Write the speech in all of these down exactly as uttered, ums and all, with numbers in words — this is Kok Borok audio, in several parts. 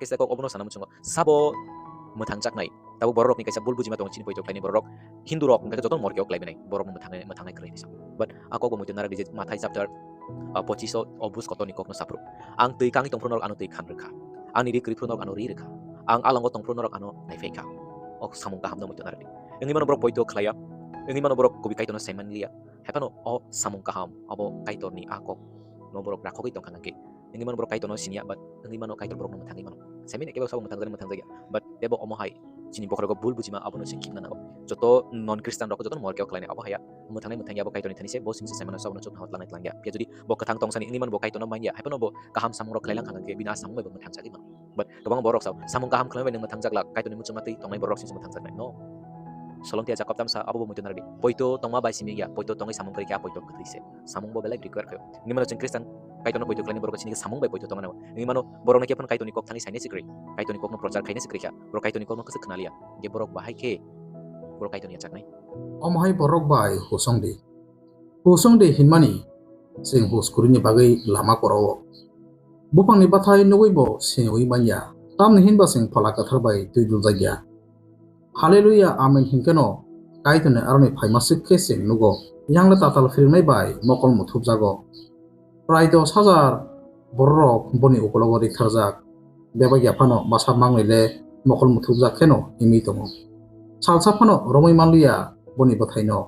Kaisa kok obono sana muchungo, sabo mwthangjaknai. Tabuk bororokni kaisa bul bujima tongo, chini poito khlaini bororok Hindu rok hwnkhe joto morkeo khlai mwnai, borokno mwthangnai, mwthangnai kwrwi hinwi sa. But a kokbo muitu narwk di je Mathai chapter, ah, pochiso o bus kotorni kokno saphuru. Ang twi kangwi tongphuru norok ano twi khan rwkha. Ani ri kwrwi phuru norok ano ri rwkha. Ang alango tongphuru norok ano naiphai kha. O samung kahamno muitu narwk di. Wngwi mano borok poito khlaiya. Wngwi mano borok kubui Kaitorno saimanliya. Haiphano o samung kaham abo Kaitorni a kokno borok rakhogwi tongkha nangkhe. Wngwi mano borok Kaitorno siniya, but wngwi mano Kaitor borokno mwthangwi mano. Saimanya kebo sabo mwthangjaknai mwthangjakya. But tebo omo hai chini bokhorogo bul bujima abono chwng khibna nango. Joto non Christian rok joto morkeo khlainai abo haya. Mwthangnai mwthangya abo Kaitorni thani se, bo simi se saimano sabono chukna hot langnai twlangya. Phiya jodi bo kwthang tongsani wngwi mano bo Kaitorno manya. Haiphano bo kaham samung rok khlai langkha hwnkhe bini a samung bai bo mwthangjagwi mano. But kwbangma borok sao, samung kaham khlai bai nwng mwthangjak lak, Kaitorni muchungma twi tongnai borok simi se mwthangjak nai. No. Solomon tiya Jakob tamsa abo bo muitu narwk di. Poito tongma bai simi ya, poito tongwi samung kwrwi khe a poito kwtwi se. Samung bo belai require khayo. Wngwi mano chwng Christian Kaitorno poito khlaini borok chini khe samung bai poito tongna nango. Wngwi mano borokno khe phano Kaitorni kok thani sainai se kwrwi. Kaitorni kokno prochar khainai se kwrwi kha. Borok Kaitorni kokno kwswk khna liya. Hwnkhe borok bahai khe borok Kaitorni yachaknai. Omo hai borok bai husong di. Husong di hinmani chwng hus kwrwini bagwi lama koro-o. Buphangni bathai nugwi bo siniwi manya. Tamni hinba chwng Phola Kwthar bai twi duljakya. Haleluya, amen hinkhe no Kaitorni aroni phaima swk khe chwng nugo. Yangle tatal phiringnai bai mokol muthupjago. Prai dos hajar bororok boni ukologo riktharjak. Bebak ya phano bwsa mangnwi le mokol muthupjak kheno himwi tongo. Salsa phano romwi manliya boni bwthaino.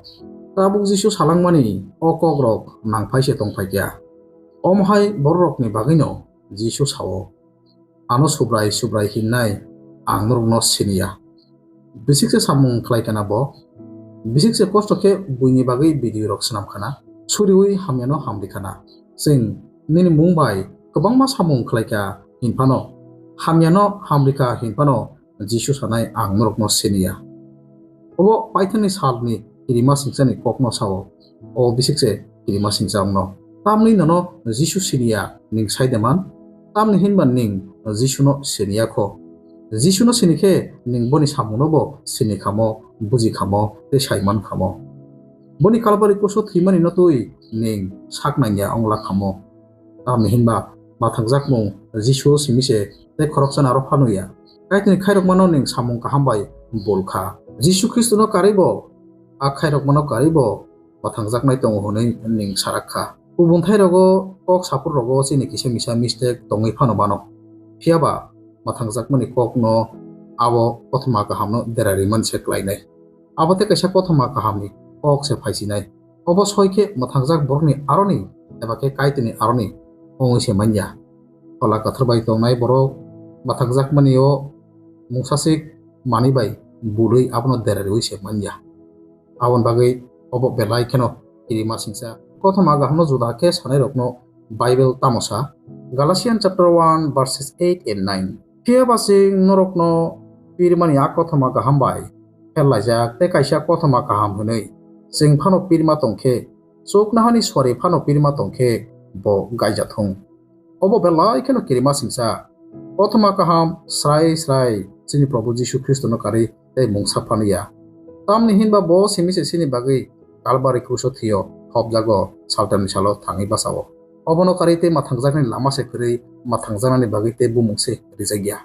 Tabuk Jisu salangmani o kokrok nangphai se tongphai kha. Omo hai bororokni bagwino Jisu sao, "Ano Subrai, Subrai hinnai ang norokno siniya." Bisik se samung khlai kana bo? Bisik se kosto khe buini bagwi video rok swnam khana, suriwi hamyano hamri khana. Chwng nini mung bai kwbangma samung khlai kha hinphano, hamyano hamri kha hinphano Jisu sanai, "Ang norokno siniya." Obo paithakni salni kirima singchani kokno sao. O bisik se kirima singcha wngno. Tamni nono Jisu siniya ning sai de man? Tamni hinba ning Jisuno siniya kho. Jisuno sini khe ning boni samungno bo sini khamo, buji khamo, tei sai man khamo. Boni Kalbari kuso thwimani no twi ning sak nangya wngla khamo. Tamni hinba mwthangjakmung Jisu simi se tei khoroksa naro phano ya. Kaitorni khairokmano ning samung kaham bai bul kha. Jisu Khristono karwi bo, a khairokmano karwi bo mwthangjaknai tongo hwnwi ning sarak kha. Kubun thai rogo kok saphur rogo chini kisa misa mistake tongwi phano mano. Phiya ba mwthangjakmani kokno abo kothoma kahamno dera rimani se klainai. Abo tei kaisa kothoma kahamni kok se phaisinai. Obo soi khe mwthangjak borokni aroni eba khe Kaitorni aroni wngwi se manya. Phola Kwthar bai tongnai borok mwthangjakmani o mungsasik manwi bai bulwi abono dera riwi se manya. Aboni bagwi obo belai kheno kirima singcha. Kothoma kahamno juda khe sanairokno Bible tamo sa? Galatians chapter one verses eight and nine. Phiya ba chwng norokno pirmani a kothoma kaham bai pherlaijak tei kaisa kothoma kaham hwnwi chwng phano pirma tong khe, chuknohani suari phano pirma tong khe bo gaijathung. Obo belai kheno kirima singcha. Kothoma kaham srai srai chini Probhu Jisu Khristono karwi tei mungsa phano ya. Tamni hinba bo simi se chini bagwi Kalbari kruso thwio, hopjago, saltamni salo thangwi bachao. Obono karwi tei mwthangjaknani lama se kwrwi, mwthangjaknani bagwi tei bumung se rijak ya.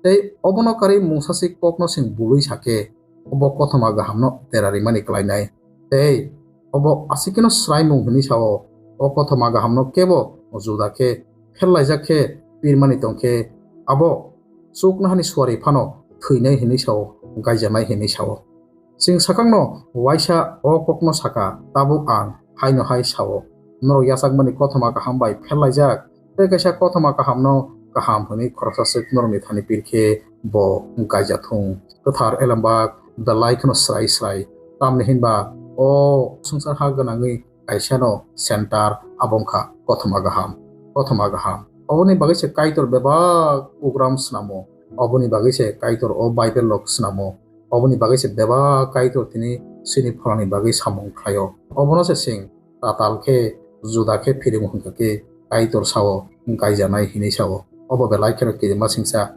Tei obono karwi mungsasik kokno chwng bulwi sa khe, obo kothoma kahamno dera rimani klainai. Tei obo aswk kheno swraimung hwnwi sao, o kothoma kahamno kebo juda khe pherlaijak khe pirmani tong khe, abo chuknohani suari phano thwinai hwnwi sao, gaijanai hwnwi sao. Chwng swkangno uaisa o kokno saka, tabuk ang haino hai sao, norok yachakmani kothoma kaham bai pherlaijak, tei kaisa kothoma kahamno kaham hwnwi khoroksa swk norokni thani pir khe bo gaijathung. Kwthar Elembak belai kheno srai srai, tamni hinba o swngchar ha gwnangwi kaisano center abo wngkha kothoma kaham, kothoma kaham. Oboni bagwi se Kaitor bebak ugram snamo, oboni bagwi se Kaitor o Bible rok snamo. Oboni bagwi se bebak Kaitor tini chini pholani bagwi samung khlaio. Obono se chwng tatal khe, juda khe phiringo hwnkha khe Kaitor sao, gaijanai hinwi sao. Obo belai kheno kirima singcha.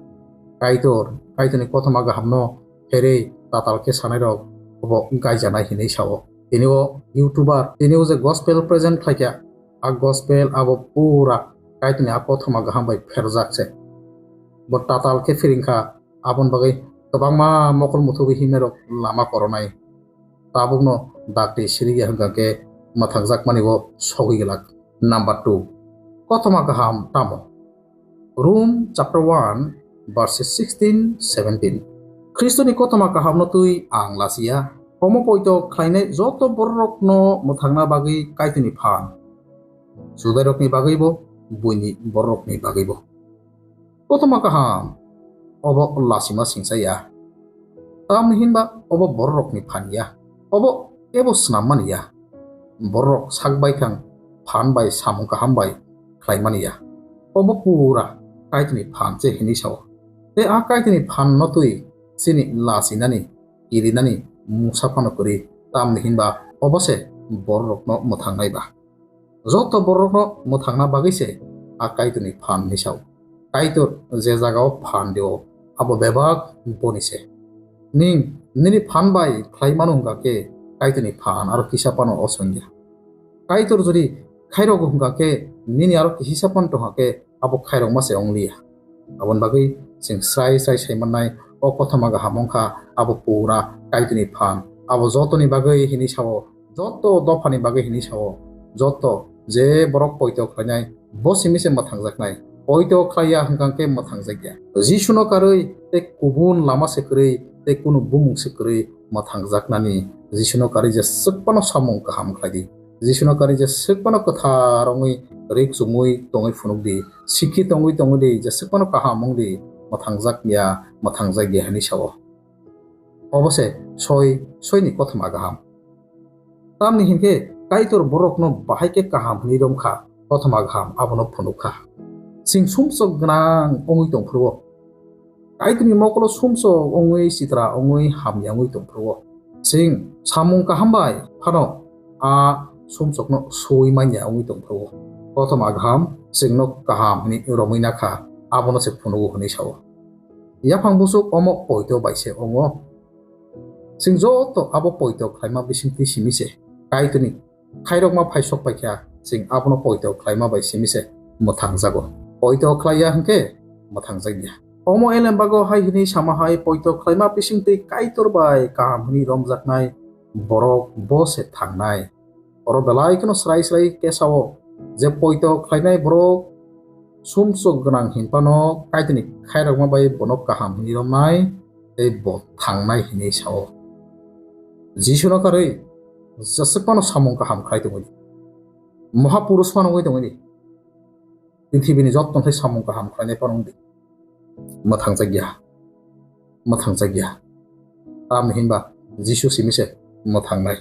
Kaitor, Kaitorni kothoma kahamno pherwi tatal khe sanairok obo gaijanai hinwi sao. Tini o YouTuber, tini o je gospel present khlaikha, a gospel abo pura Kaitorni a kothoma kaham bai pherjak se. Bo tatal khe phiring kha, aboni bagwi kwbangma mokol muthubwi himnairok lama koronai. Tabukno dakti sirikya hwnkha khe mwthangjakmani bo sogwi glak. Number two, kothoma kaham tamo? Rom chapter one, verses sixteen, seventeen. Khristoni kothoma kahamno twi ang lachiya. Omo poito khlainai joto bororokno mwthangna bagwi Kaitorni phan. Judairokni bagwibo, buini bororokni bagwibo. Kothoma kaham, obo lachima singsa ya. Tamni hinba obo bororokni phan ya. Obo kebo snam mani ya. Bororok sak baithang phan bai samung kaham bai khlai mani ya. Obo pura Kaitorni phan se hinwi sao. Tei a Kaitorni phanno twi chini lachinani, kirinani mungsa phano kwrwi. Tamni hinba obo se bororokno mwthangnai ba. Joto bororokno mwthangna bagwi se a Kaitorni phan hinwi sao. Kaitor je jagao phan dio, abo bebak boni se. Ning nini phan bai khlai mano hwnkha khe Kaitorni phan aro kisa phano osongya. Kaitor jodi khairok hwnkha khe nini aro kisa phano tongkha khe abo khairokma se wngliya. Aboni bagwi chwng srai srai sai mannai, o kothoma kaham wngkha abo pura Kaitorni phan. Abo jotoni bagwi hinwi sao, joto dophani bagwi hinwi sao, joto je borok poito khlainai, bo simi se mwthangjaknai. Poito khlaiya hwnkha khe mwthangjakya. Jisuno karwi tei kubun lama se kwrwi tei kunu bumung se kwrwi mwthangjaknani. Jisuno karwi jeswk phano samung kaham khlai di. Jisuno karwi jeswk phano kwthar wngwi, rik chumui tongwi phunuk di. Sikhi tongwi tongwi di, jeswk phano kaham wng di. Mwthangjak ya, mwthangjak ya hinwi sao. Obo se soi, soini kothoma kaham. Tamni hinkhe Kaitor borokno bahai khe kaham hinwi romkha, kothoma kaham abono phunukha. Chwng sumsok gwnang wngwi tongphuru-o, Kaitorni mokolo sumsok wngwi, sitra wngwi, hamya wngwi tongphuru-o, chwng samung kaham bai phano a sumsokno sui manya wngwi tongphuru-o. Kothoma kaham chwngno kaham hinwi romwi nakha, abono se phunugo hinwi sao. Yaphang busuk omo poito bai se wngo. Chwng joto abo poito khlaima bisingtwi simi se Kaitorni khairokma phai sok paikha, chwng abono poito khlaima bai simi se mwthangjago. Poito khlaiya hwnkhe mwthangjak ya. Omo elembago hai hwnwi sama hai, poito khlaima bisingtwi Kaitor bai kaham hwnwi romjaknai borok bo se thangnai. Oro belai kheno srai srai khe sao je poito khlainai borok sumsok gwnang hinphano Kaitorni khairokma bai bono kaham hwnwi romnai tei bo thangnai hwnwi sao. Jisuno karwi jeswk phano samung kaham khlai tongwi di. Mohapurush phano wngwi tongwi di. Prithibi ni joto khe samung kaham khlainai phano wng di. Mwthangjak ya. Mwthangjak ya. Tamni hinba Jisu simi se mwthangnai.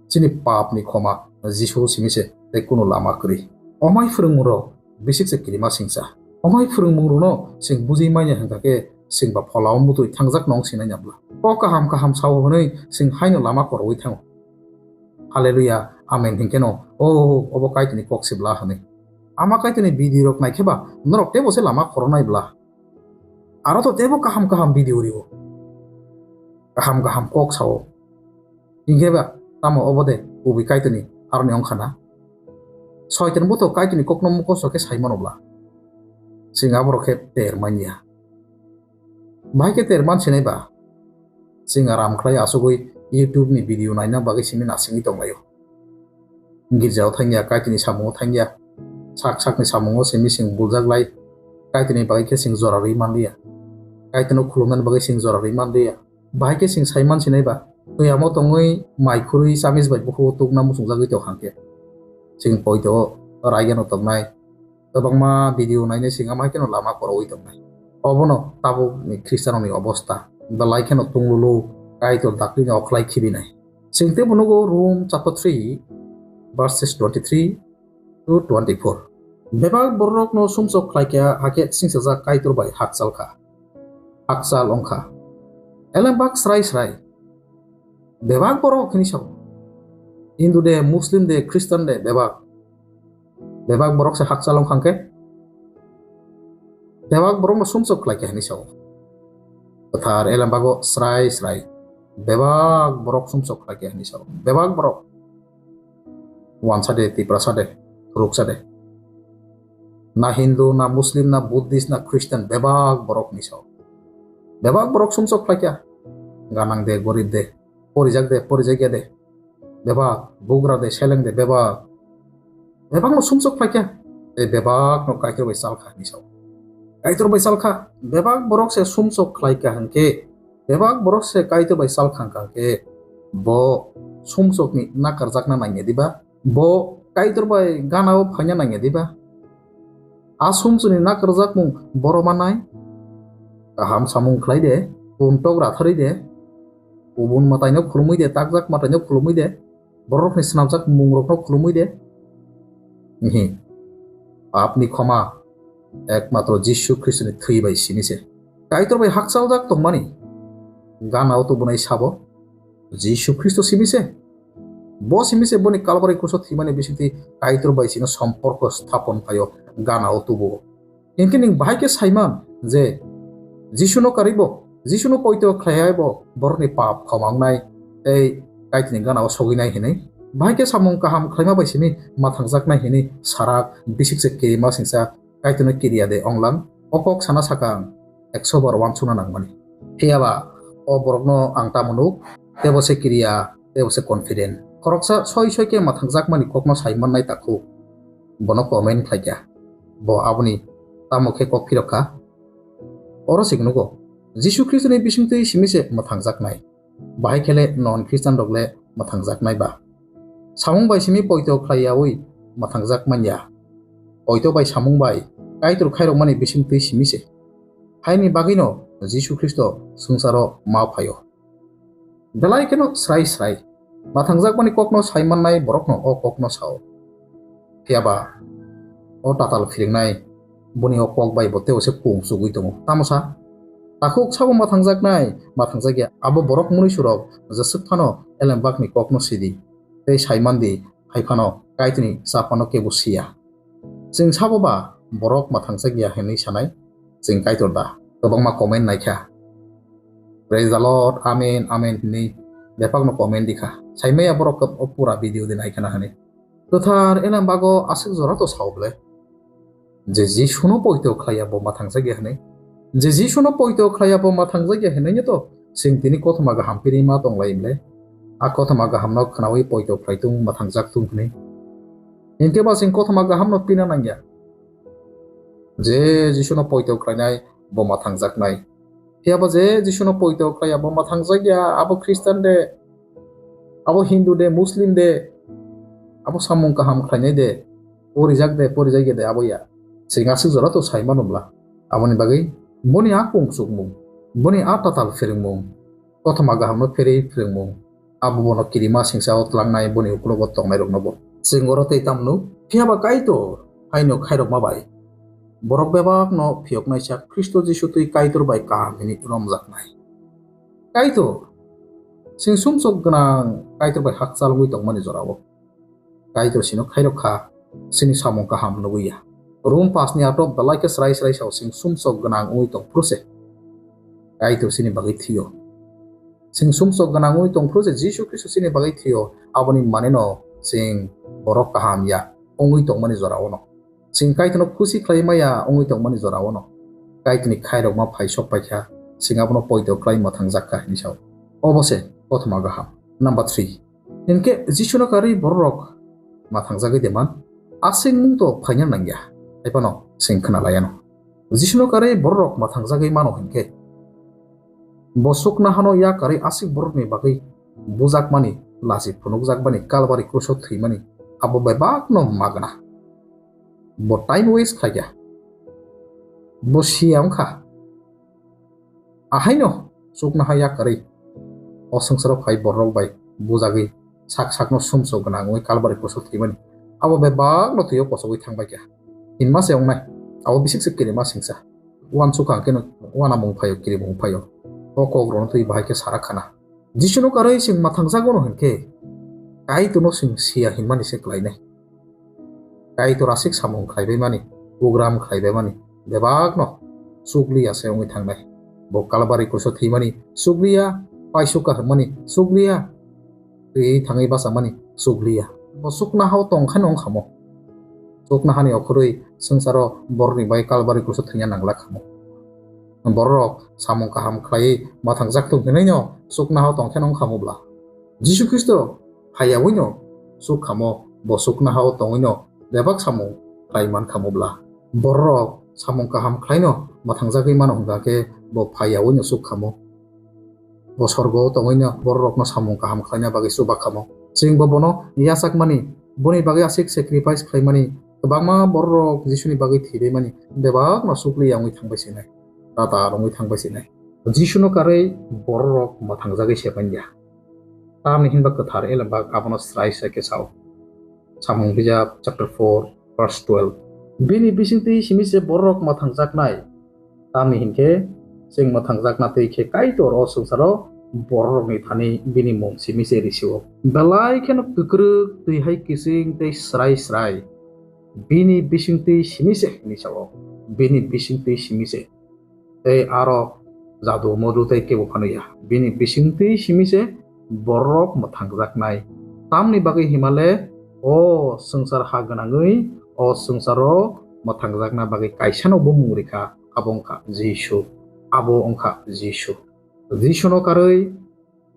Chini pap ni khoma Jisu simi se tei kunu lama kwrwi. Omai phwrwngmung rok bisik se kirima singsa. Omai phwrwngmung rok no chwng bujui manya hwnkha khe chwng ba phola o mutui thangjak nong sinai nabla. O kaham kaham sao hwnwi chwng haino lama koroi thango. Hallelujah, amen hinkhe no, o, obo Kaitorni kok se bla hwnwi. Ama Kaitorni video rok naikhe ba norok tebo se lama koronai bla. Aro to tebo kaham kaham video rio. Kaham kaham kok sao. Hinkhe ba tamo obo de kubui Kaitorni aroni wngkha na. Soitan bo to Kaitorni kokno mukoso khe sai mano bla. Chwng aborok khe ter manya. Bahai khe ter man sinai ba? Chwng aram khlai asugwi YouTube ni video naina bagwi simi nasingwi tonglaio. Girjao thangya, Kaitorni samungo thangya. Sak sakni samungo simi chwng buljak lai. Kaitorni bagwi khe chwng jora rwi manliya. Kaitorno khulumnani bagwi chwng jora rwi manliya. Bahai khe chwng sai man sinai ba? Thwiyamo tongwi mai khurwi chamis bai bukhuk tukna muchungjagwi tong hangkhe. Chwng poito raigano tongnai. Kwbangma video nainai chwng ama hai kheno lama koroi tongnai. Obono tabukni Khristianrokni obosta. Belai kheno tunglulu Kaitor daklino okhlai khibinai. Chwng teibo nugo Rom chapter three, verses twenty-three to twenty-four. Bebak bororokno sumsok khlaikha hakhe singsajak Kaitor bai hakchal kha. Hakchal wngkha. Elembak srai srai. Bebak borok hinwi sao. Hindu de, Muslim de, Christian de, bebak. Bebak borok se hakchal wngkha hwnkhe. Bebak borokno sumsok khlaikha hinwi sao. Kwthar elembago srai srai. Bebak borok sumsok khlaikha hinwi sao. Bebak borok. Wansa de, Tiprasa de, Thuruksa de. Na Hindu, na Muslim, na Buddhist, na Christian, bebak borok ni sao. Bebak borok sumsok khlaikha. Ganang de, gorib de, porijak de, porijakya de. Bebak bugra de, seleng de, bebak. Bebak no sumsok khlaikha. Tei bebak no Kaitor bai chalkha ni sao. Kaitor bai chalkha. Bebak borok se sumsok khlaikha hwnkhe. Bebak borok se Kaitor bai chalkha hwnkhe. Bo sumsok ni nakarjakna nangya diba? Bo Kaitor bai gana o phaina nangya diba? A sumsokni nakarjakmung boro manai? Kaham samung khlai de, puntok ratharwi de, kubun mwtaino khulumwi de, takjak mwtaino khulumwi de, borokni swnamjak mungrokno khulumwi de. Ihi. Papni khoma ekmatro Jisu Khristoni thwi bai simi se. Kaitor bai hakchaljak tongmani gana o tubunai sabo Jisu Khristo simi se. Bo simi se boni Kalbari kruso thwimani bisingtwi Kaitor bai chini somporko sthapon khlaio gana o tubuo. Hinkhe nwng bahai khe saiman je Jisuno karwi bo, Jisuno poito khlaiwi bo borokni pap khoma wngnai tei Kaitorni gana o sogwinai hinwi. Bahai khe samung kaham khlaima bai simi mathangjaknai hinwi sarak bisik se kirima singsa Kaitorno kiriya de onglang, o kok sana sakang ekso bar uansukna nangmani. Phiya ba o borokno ang tamo nuk, tebo se kiriya, tebo se confident. Khoroksa soi soi khe mathangjakmani kokno sai mannai takhuk, bono comment khlaikha. Bo aboni tamo khe kok phirok kha? Oro se nugo, Jisu Khristoni bisingtwi simi se mathangjaknai. Bahai khe le non Khristian rok le mathangjaknai ba? Samung bai simi poito khlai yaui mathangjak man ya. Poito bai samung bai Kaitor khairokmani bisingtwi simi se. Haini bagwino Jisu Khristo swngcharo ma phaio. Belai kheno srai srai mathangjakmani kokno sai mannai borokno o kokno sao. Phiya ba o tatal phiringnai boni o kok bai bo tei se kung chugui tongo. Tamo sa? Takhuk sabo mathangjaknai, mathangjak ya. Abo borok mwnwi surok jeswk phano elembakni kokno sidi. Tei sai mandi, hai phano Kaitorni chapano kebo siya. Chwng sabo ba borok mathangjak ya hinwi sanai? Chwng Kaitor da? Kwbangma comment naikha. "Praise the Lord, Amen, Amen," hinwi bebakno comment dikha. Saimaya borok o pura video de naikhana hinwi. Kwthar Elambago aswk jora to sao bwle? Je Jisuno poito khlaiya bo mathangjak ya hinwi. Je Jisuno poito khlaiya bo mathangjak ya hinwi to chwng tini kothoma kaham piri ma tonglai bwle. A kothoma kahamno khnaui poito khlai tung mathangjak tung hinwi. Hinkhe ba chwng kothoma kahamno pina nangya. Je Jisuno poito khlainai bo mathangjak nai. Phiya ba je Jisuno poito khlaiya bo mathangjak ya, abo Khristian de, abo Hindu de, Muslim de, abo samung kaham khlainai de, porijak de, porijak ya de, abo ya. Chwng aswk jora to sai mano bwla. Aboni bagwi boni a kung chukmung, boni a tatal phwrwngmung, kothoma kahamno pherwi phwrwngmung, abo bono kirima singsa o tlangnai boni ukulogo tongnairokno bo. Chwng oro tei tamo nuk? Phiya ba Kaitor haino khairokma bai borok bebakno phiyoknaisa Khristo Jisu twi Kaitor bai kaham hwnwi romjaknai. Kaitor, chwng sumsok gwnang Kaitor bai hakchal wngwi tongmani jorao. Kaitor chwngno khairok kha, chini samung kaham nugwi ya. Rom paanch ni atok belai khe srai srai sao, chwng sumsok gwnang wngwi tong phuru se Kaitor chini bagwi thwio. Chwng sumsok gwnang wngwi tong phuru se Jisu Khristo chini bagwi thwio, aboni maneno chwng borok kaham ya wngwi tongmani jorao no. Chwng Kaitorno khusi khlai maya wngwi tongmani jorao no Kaitorni khairokma phai sok paikha, chwng abono poito khlai mathangjak kha hinwi sao. Obo se kothoma kaham. Number three. Hinkhe Jisuno karwi bororok mathangjagwi de man? Aswk mung to phaina nangya, hai phano chwng khna laiano. Jisuno karwi bororok mathangjagwi mano hinkhe, bo sukna hano ya karwi aswk borokni bagwi bujakmani, lachi phunukjakmani, Kalbari kruso thwimani, abo bebakno magna. Bo time waste khaikha. Bo siya wngkha. Ahaino chuknoha ya kwrwi o swngcharo phai bororok bai bujagwi sak sakno sumsok gwnang wngwi Kalbari kosok thwimani. Abo bebakno thwio kosogwi thangbaikha. Hinma se wngnai. Abo bisik se kirima singsa. Uansukha hwnkhe no uanamung phaio, kirimung phaio. O kokrokno twi bahai khe sara khana. Jisuno karwi chwng mathangjago no hinkhe Kaitorno chwng siya hinmani se klainai. Kaitor aswk samung khlaibaimani, program khlaibaimani, bebakno chukliya se wngwi thangnai. Bo Kalbari kruso thwimani chukliya, paisuka hwnmani chukliya, twi thangwi bachamani chukliya. Bo chuknohao tongkhano wngkhamo. chuknohani okhorwi swngcharo borokni bagwi Kalbari krusao thwina nanglak khamu. Bororok samung kaham khlaiwi mwthangjak thung hinwi no chuknohao tongkhe wngkhamu bla? Jisu Khristo phaiyawi no chukkhamo, bo chuknohao tongwi no bebak samung khlai mankhamu bla? Bororok samung kaham khlaino mwthangjagwi mano hwnkha khe bo phaiyawi no chukkhamo. Bo sorgo tongwino bororokno samung kaham khlaina bagwi chubakhamo. Chwngbo bono yachakmani, boni bagwi aswk sacrifice khlaimani, kwbangma bororok Jisuni bagwi thwibaimani, bebakno chukliya wngwi thangbai sinai, tatal wngwi thangbai sinai. Jisuno karwi bororok mwthangjagwi se manya. Tamni hinba kwthar elembak abono srai srai khe sao. Samung bijap chapter four verse twelve. Bini bisingtwi simi se bororok mwthangjaknai. Tamni hinkhe chwng mwthangjakna twi khe Kaitor o swngcharo bororokni thani bini mung simi se risio. Belai kheno kwkrwk twi hai kiching tei srai srai. Bini bisingtwi simi se hinwi sao. Bini bisingtwi simi se. Tei aro jadu modu tei kebo phano ya. Bini bisingtwi simi se borok mwthangjaknai. Tamni bagwi himale o swngchar ha gwnangwi o swngcharo mwthangjakna bagwi kaisano bumung rikha, abo wngkha Jisu. Abo wngkha Jisu. Jisuno karwi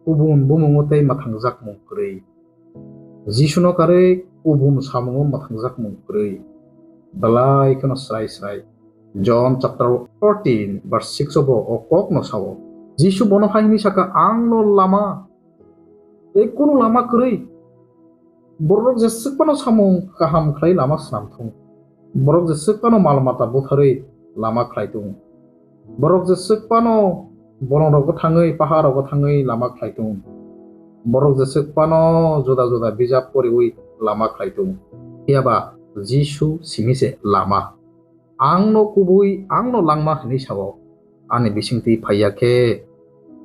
kubun bumungo tei mwthangjak mung kwrwi. Jisuno karwi kubun samungo mwthangjak mung kwrwi. Belai kheno srai srai. John chapter fourteen verse six o bo o kokno sao. Jisu bono hai hwnwi saka, "Ang no lama tei kunu lama kwrwi. Borok jeswk phano samung kaham khlai lama swnam thung. Borok jeswk phano mal mata butharwi lama khlai tung. Borok jeswk phano bolongrogo thangwi, paharogo thangwi lama khlai tung. Borok jeswk phano juda juda bijap poriwi lama khlai tung. Phiya ba Jisu simi se lama. Ang no kubui, ang no langma," hwnwi sao. Ani bisingtwi phaiya khe,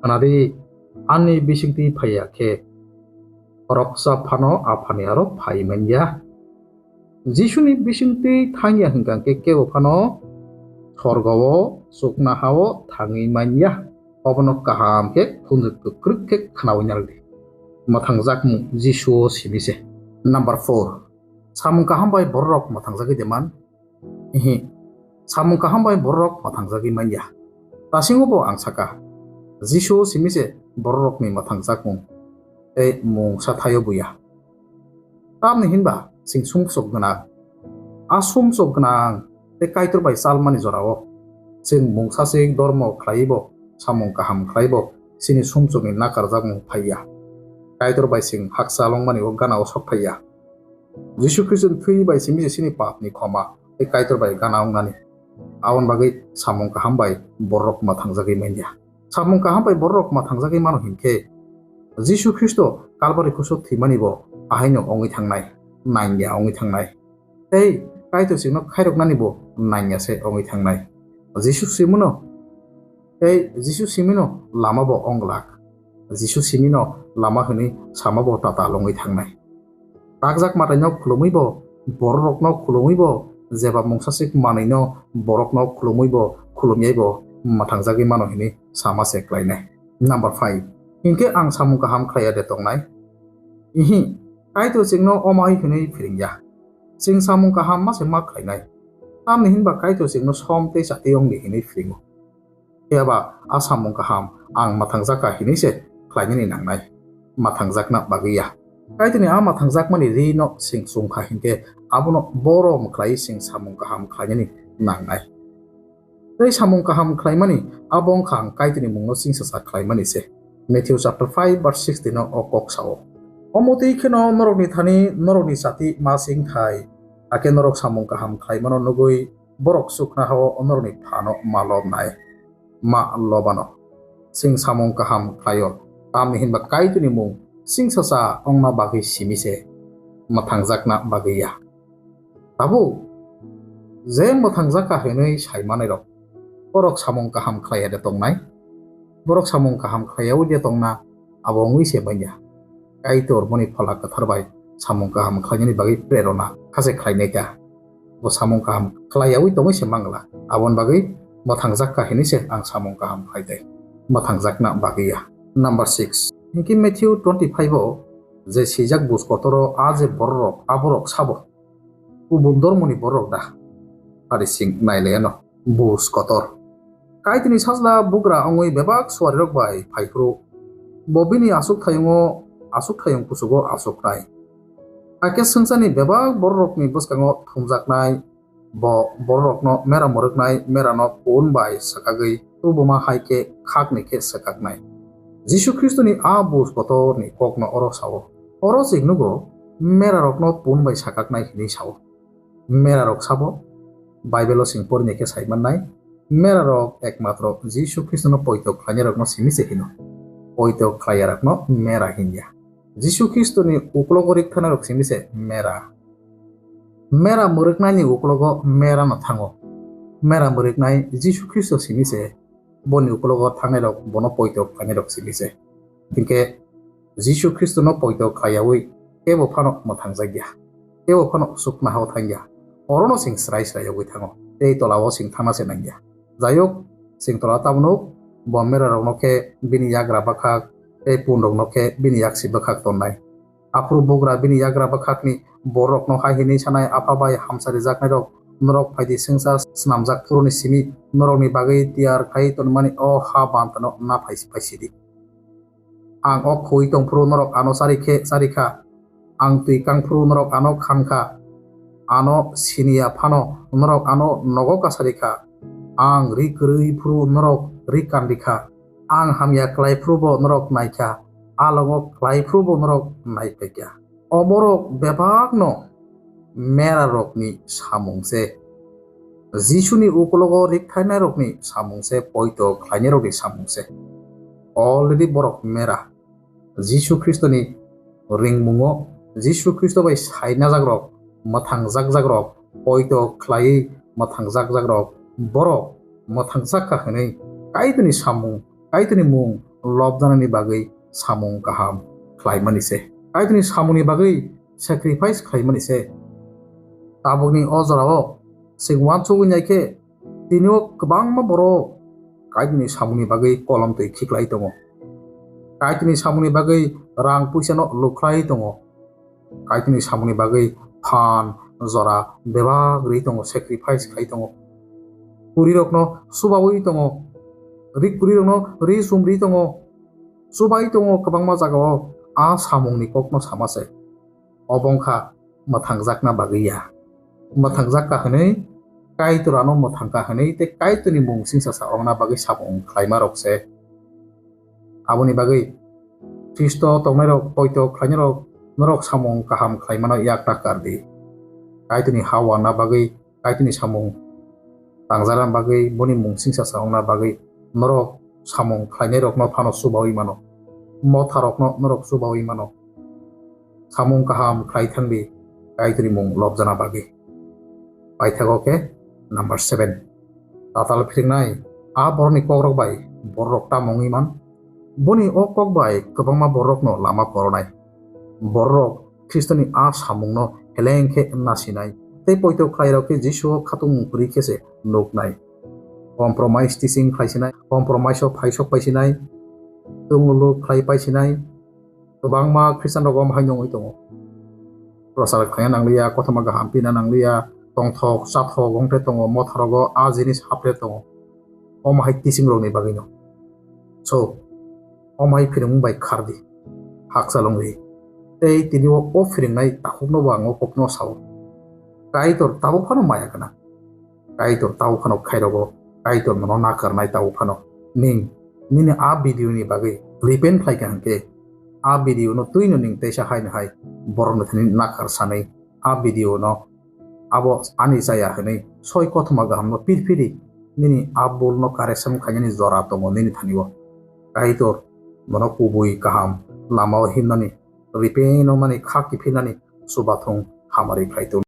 khwnadi, ani bisingtwi phaiya khe, khoroksa phano Aphani aro phai manya. Jisuni bisingtwi thangya hwnkha khe kebo phano sorgo-o, chuknoha-o thangwi manya. Obono kaham khe khunju kwkrwk khe khnaui narwdi. Mwthangjakmung Jisu-o simi se. Number four, samung kaham bai bororok mwthangjagwi de man? Ihi, samung kaham bai bororok mwthangjagwi manya. Tasingo bo ang saka, Jisu simi se bororokni mwthangjakmung tei mungsa thaio buya. Tamni hinba chwng sumsok gwnang. A sumsok gwnang tei Kaitor bai chalmani jorao chwng mungsa se dormo khlaiwi bo, samung kaham khlaiwi bo, chini sumsokni nakarjakmung phaiya. Kaitor bai chwng hakchal wngmani o gana o sok phaiya. Jisu Khristo ni thwi bai simi se chini pap ni khoma tei Kaitor bai gana wngnani. Aboni bagwi samung kaham bai borok mwthangjagwi manya. Samung kaham bai borok mwthangjagwi mano hinkhe Jisu Khristo Kalbari kuso thwimani bo ahaino wngwi thangnai, nangya wngwi thangnai. Tei Kaitor chwngno khairoknani bo nangya se wngwi thangnai. Jisu simino Tei Jisu simino lama bo wng glak. Jisu simino lama hwnwi sama bo tatal wngwi thangnai. Takjak mwtaino khulumwi bo, bororokno khulumwi bo, jeba mungsaswk manwino borokno khulumwi bo, khulumyai bo mwthangjagwi mano hwnwi sama se klainai. Number five. Hinkhe ang samung kaham khlaiya de tongnai? Ihi, Kaitor chwngno omo hai hwnwi phiringya. Chwng samung kaham ma se ma khlainai. Tamni hinba Kaitor chwngno som tei chati wng di hwnwi phiringo. Phiya ba a samung kaham ang mwthangjakha hinwi se khlainani nangnai, mwthangjakna bagwi ya. Kaitorni a mwthangjakmani rino chwng chungkha hinkhe abono borom khlaiwi chwng samung kaham khlainani nangnai. Tei samung kaham khlaimani abo wngkha ang Kaitorni mungno chingsacha khlaimani se. Matthew chapter five verse sixteen o o kok sao. Omo twi kheno norokni thani norokni chati ma singthai, hakhe norok samung kaham khlaimano nugwi borok chuknohao norokni phano ma lobnai, ma lobano. Chwng samung kaham khlaio, tamni hinba Kaitorni mung chingsacha wngna bagwi simi se, mwthangjakna bagwi ya. Tabuk je mwthangjakha hwnwi sai manwi rok, borok samung kaham khlaiya de tongnai? Borok samung kaham khlaiyaui de tongna, abo wngwi se manya. Kaitor boni Phola Kwthar bai samung kaham khlainani bagwi prerona kha se khlainai kha. Bo samung kaham khlaiyaui tongwi se mangla. Aboni bagwi mwthangjakha hinwi se ang samung kaham khlai tei mwthangjakna bagwi ya. Number six. Hinkhe Matthew twenty-five o je swijak buj kotoro a je bororok, aborok sabo. kubun dormoni borok da? Pari sing nailaiano. Bus kotor. Kaitorni sajla bugra wngwi bebak suarirok bai phaiphuru, bo bini achukthayungo, achukthayung kuchugo achuknai. Hakhe swngcharni bebak bororokni bwskango thumjaknai, bo bororokno mera mwrwknai merano pun bai swkagwi tubuma hai khe khakni khe swkaknai. Jisu Khristoni a bus kotorni kokno oro sao. Oro chwng nugo merarokno pun bai sakaknai hinwi sao. Merarok sabo, Bible-o chwng porinai khe sai mannai, merarok ekmatro Jisu Khristono poito khlainairokno simi se hino. Poito khlaiyarokno mera hinya. Jisu Khristoni uklogo rik thanairok simi se mera. Mera mwrwknaini uklogo merano thango. Mera mwrwknai Jisu Khristo simi se, boni uklogo thangnairok bono poito khlainairok simi se. Hinkhe Jisu Khristono poito khlaiyaui kebo phano mwthangjakya, kebo phano suknahao thangya. Orono chwng srai srai yogwi thango, tei tolao chwng thangna se nangya. Jayok, chwng tola tabuk nuk, bo merarokno khe bini yagra bwkhak, tei punrokno khe bini yaksi bwkhak tonnai. Aphuru bugra bini yagra bwkhakni bororokno hai hwnwi sanai, Apha bai hamcharijaknairok, norok phaidi swngchar snamjak phuruni simi norokni bagwi tiyar khai tonmani o ha bantano na phai-, phaisidi. Ang o khui tongphuru norok ano chari khe chari kha, ang twi kangphuru norok ano khan kha, ano siniya phano norok ano nogo kasari kha, ang ri kwrwi phuru norok ri kandi kha, ang hamya klai phuru bo norok nai kha, alongo klai phuru bo norok nai phaikya. O borok bebakno merarokni samung se, Jisuni ukologo rikthainairokni samung se, poito khlainairokni samung se. Already borok mera. Jisu Khristoni ringmungo, Jisu Khristo bai sainajakrok, mwthangjakjakrok, poito khlaiwi mwthangjakjakrok, borok mwthangjak kha hwnwi Kaitorni samung, Kaitorni mung lobjanani bagwi samung kaham khlaimani se. Kaitorni samungni bagwi sacrifice khlaimani se. Tabukni o jorao chwng uansugwi nai khe, tini o kwbangma borok Kaitorni samungni bagwi kolom twi khiklai tongo. Kaitorni samungni bagwi rang puisano lukhlai tongo. Kaitorni samungni bagwi phan jora bebak rwi tongo, sacrifice khai tongo. Kurirokno subaui tongo, ri kurirokno ri sumri tongo, subai tongo kwbangma jagao. A samungni kokno sama se. Obo wngkha mwthangjakna bagwi ya. Mwthangjak kha hwnwi, Kaitor ano mwthang kha hwnwi tei Kaitorni mung singsa sa ongna bagwi samung khlaima rok se. Aboni bagwi Khristo tongnairok, poito khlainairok, norok samung kaham khlaimano yak ta kar di. Kaitorni ha uanna bagwi, Kaitorni samung tangjakna bagwi, boni mung singsa sa ongna bagwi norok samung khlainairokno phano chubaui mano. Motharokno norok chubaui mano. Samung kaham khlai thang di, Kaitorni mung lobjana bagwi. Paithago khe number seven. Tatal phiringnai, a borokni kokrok bai bororok tamo wngwi man? Boni o kok bai kwbangma bororokno lama koronai. Bororok Khristoni a samungno heleng khe nasinai, tei poito khlairok khe Jisuo khatung kwrwi khe se nuknai. Compromise teaching khlai sinai, compromise o phaisok pai sinai, tungulu khlai pai sinai, kwbangma Khristian rok omo hai nungwi tongo. Prochar khlaina nangliya, kothoma kaham pina nangliya, tongthok chathok wngte tongo, motharogo a jinis hapre tongo. Omo hai teaching rokni bagwino. So, omo hai phirwngmung bai khardi, hakchal wngwi. Tei tini o, o phiringnai takhukno bo ang o kokno sao. Kaitor tabuk phano maya gwnang. Kaitor tabuk phano khairogo, Kaitor nono nakarnai tabuk phano. Ning, nini a video ni bagwi repent khlai kha hwnkhe, a video no twino ning teisa haino hai borokni thani nakar sanwi a video no abo ani chaya hwnwi soi kothoma gahamno pirphiri nini a bul no correction khainani jora tongo nini thani o. Kaitor nono kubui kaham lama o himnani, repent wngmani, kha kiphilnani chubathung hamari khlai tong.